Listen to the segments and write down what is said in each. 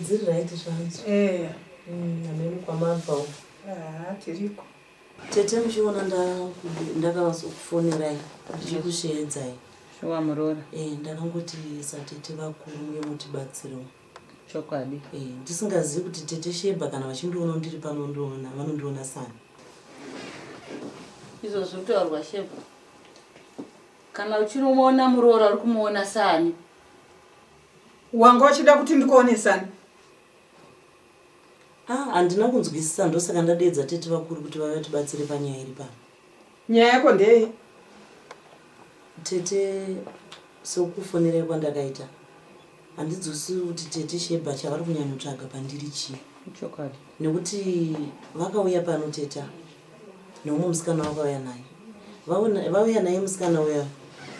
Eh, dziri right zvanzo. Eh. Hameno kwamabva uko. Ah, tiriko. Tete muchiona ndakazokufonerai ndichikusheedzai. Shuwa muroora. Eh, ndakangoti satete vakuru muye mutibatsirewo. Chokwadi. Eh, ndisingazivi kuti tete Sheba kana vachindiona ndiri pano ndoona vanondiona sani. Izvo zviri kutaurwa Sheba. Kana uchinomuona muroora uri kumuona sani. Wanga uchida kuti ndikuone sani? Ah, handina kunzwisisa ndosaka ndadeedza tete vakuru kuti vave vatibatsire panyaya iri pano. Nyaya yako ndeyei? Tete sekukufonerai kwandakaita handidzwisisi kuti tete Sheba chavari kunyanyotsvaga pandiri chii. Chokwadi. Nekuti vakauya pano teta neumwe musikana wakauya naye. Vauya naye musikana uya.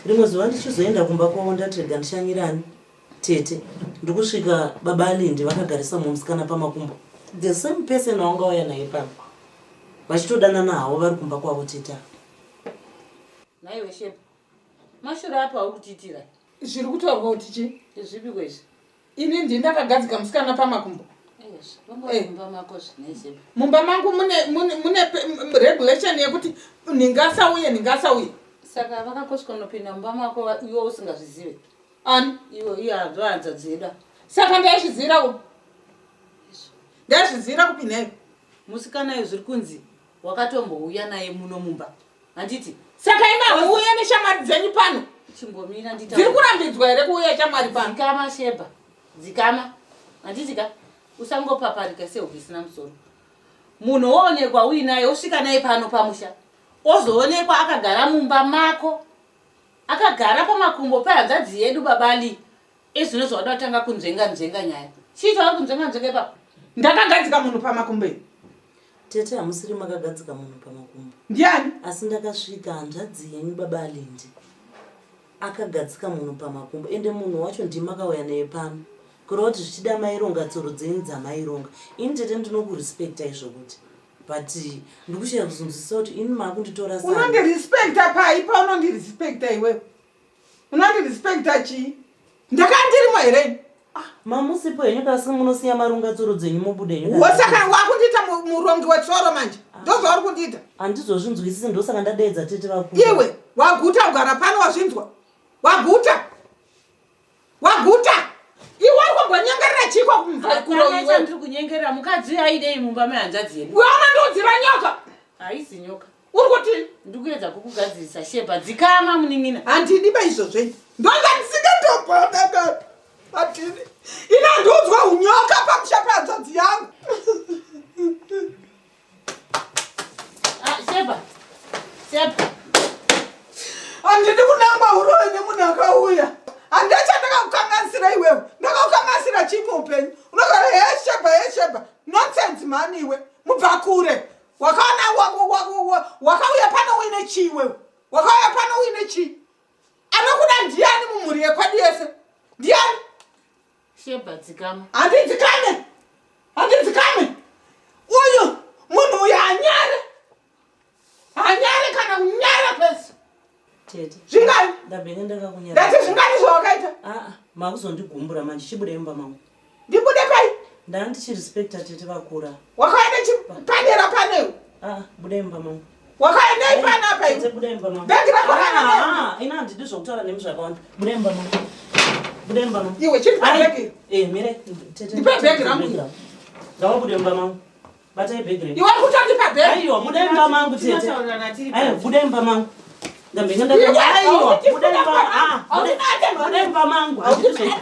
Rimwe zuva ndichizoenda kumba kwavo ndati rega ndishanyirani tete. Ndikusvika baba Alindi vakagarisa mumwe musikana pamakumbo. The same person wanga wauya naye pano. Vachitodanana havo vari kumba kwavo teta. Nhaiwe Sheba. Mashura apo auri kutiitira. Zviri kutaurwa kuti chii? Ndezvipiko izvi? Ini ndini ndakagadzika musikana pamakumbo. Eh. Mumba mangu mune mune mune regulation yekuti ningasauye ningasauye. Saka vakakoswa unopinda mumba mako iwe usingazvizive. Ani? Iwe iye hanzva dzeda. Saka ndaizvizira kupi? Ndaizvizira kupi nhai? Musikana uyu zviri kunzi wakatombouya naye muno mumba. Handiti? Saka imi hamuuye neshamwari dzenyu pano? Chimbomira nditaure. Dziri kurambidzwa here kuuya shamwari pano? Dzikama Sheba. Dzikama. Handiti ka? Usangopaparika sehuku isina musoro. Munhu woonekwa uinaye osvika naye pano pamusha. Ozoonekwa akagara mumba mako. Akagara pamakumbo pehanzvadzi yedu baba Lee. Ezvino zvawada kutanga kunzvenga nzvenga nyaya. Chii chauri kunzvenga nzvenga ipapo? Ndakagadzika munhu pamakumbo ini. Tete hamusiri makagadzika munhu pamakumbo. Ndiani? Asi ndakasvika hanzvadzi yenyu baba Alindi akagadzika munhu pamakumbo ende munhu wacho ndimi makauya naye pano. Kureva kuti zvichida maironga tsoro dzenyu dzamaironga. Ini tete ndinokurespectai zvokuti but ndikushaya kuzonzwisisa kuti ini makunditora sani. Unondirespecta pai paunondirespecta iwewe? Unondirespecta chii? Ndakanga ndirimo here ini? Ah, mamusipo henyu kasi munosiya marunga tsoro dzenyu mobuda henyu. Wosaka wakundiita murongi wetsoro manje. Ah. Ndozvauri kundiita. Handizozvinzwisisi ndosaka ndadeedza tete vakuru. Iwe waguta kugara pano wazvinzwa. Waguta. Waguta. Iwe uri kumbonyengerera chii kwakumva kuro Hapana iwe? chandiri kunyengerera mukadzi aidei mumba mehanzvadzi yedu. Iwe unondiudzira nyoka. Haisi nyoka. Uri kuti Ndikuedza kukugadzirisa Sheba. Dzikama munin'ina. Handidi ba izvozvo ini. Ndonga ndisingatobhoda ka. Handidi. Ini handiudzwa unyoka pamusha pehanzvadzi yangu. Ah, Sheba. Sheba. Handidi kunangwa uroyi nemunhu akauya. Handina chandakakukanganisira iwewe. Ndakakukanganisira chii muupenyu? Unogara he Sheba he Sheba. Nonsense mhani iwe. Mubva kure. Wakaona wakauya pano uine chii iwewe? Wakauya pano uine chii? Anokuda ndiani mumhuri yekwedu yese? Ndiani? Sheba dzikama. Handidzikame. Handidzikame. Uyu munhu uyu hanyare. Hanyare kana kunyara pese. Tete. Zvingani? Ndabhenge ndakakunyara. Ndati zvingani zvawakaita? Ah, ah, makuzondigumbura manje chibude mumba mangu. Ndibude pai? Ndanga ndichirespecta tete vakura. Wakaenda chipanera paneu. Ah, budai mumba mangu. Wakaendei panapa Tete iwe? budai mumba mangu. Bhegi rako rakaenda. Ah, ah, ina handidi zvokutaura nemi zvakawanda. Budai mumba mangu. Budai mumba mangu. Iwe chiripa Ai, bhegi. Eh, mire. Tete. Ndipe bhegi rangu. Ngavabude mumba mangu. Batai bhegi renyu. Iwe uri kutondipa bhegi. Aiwa, budai mumba mangu tete. Tinotaurirana tiri Aiwa, panze. budai mumba mangu. Ndambenge Iwe, ndakanya. Aiwa, haunditi budai mumba kuda ah, haundibate budai mumba mangu. Handidi zvoku-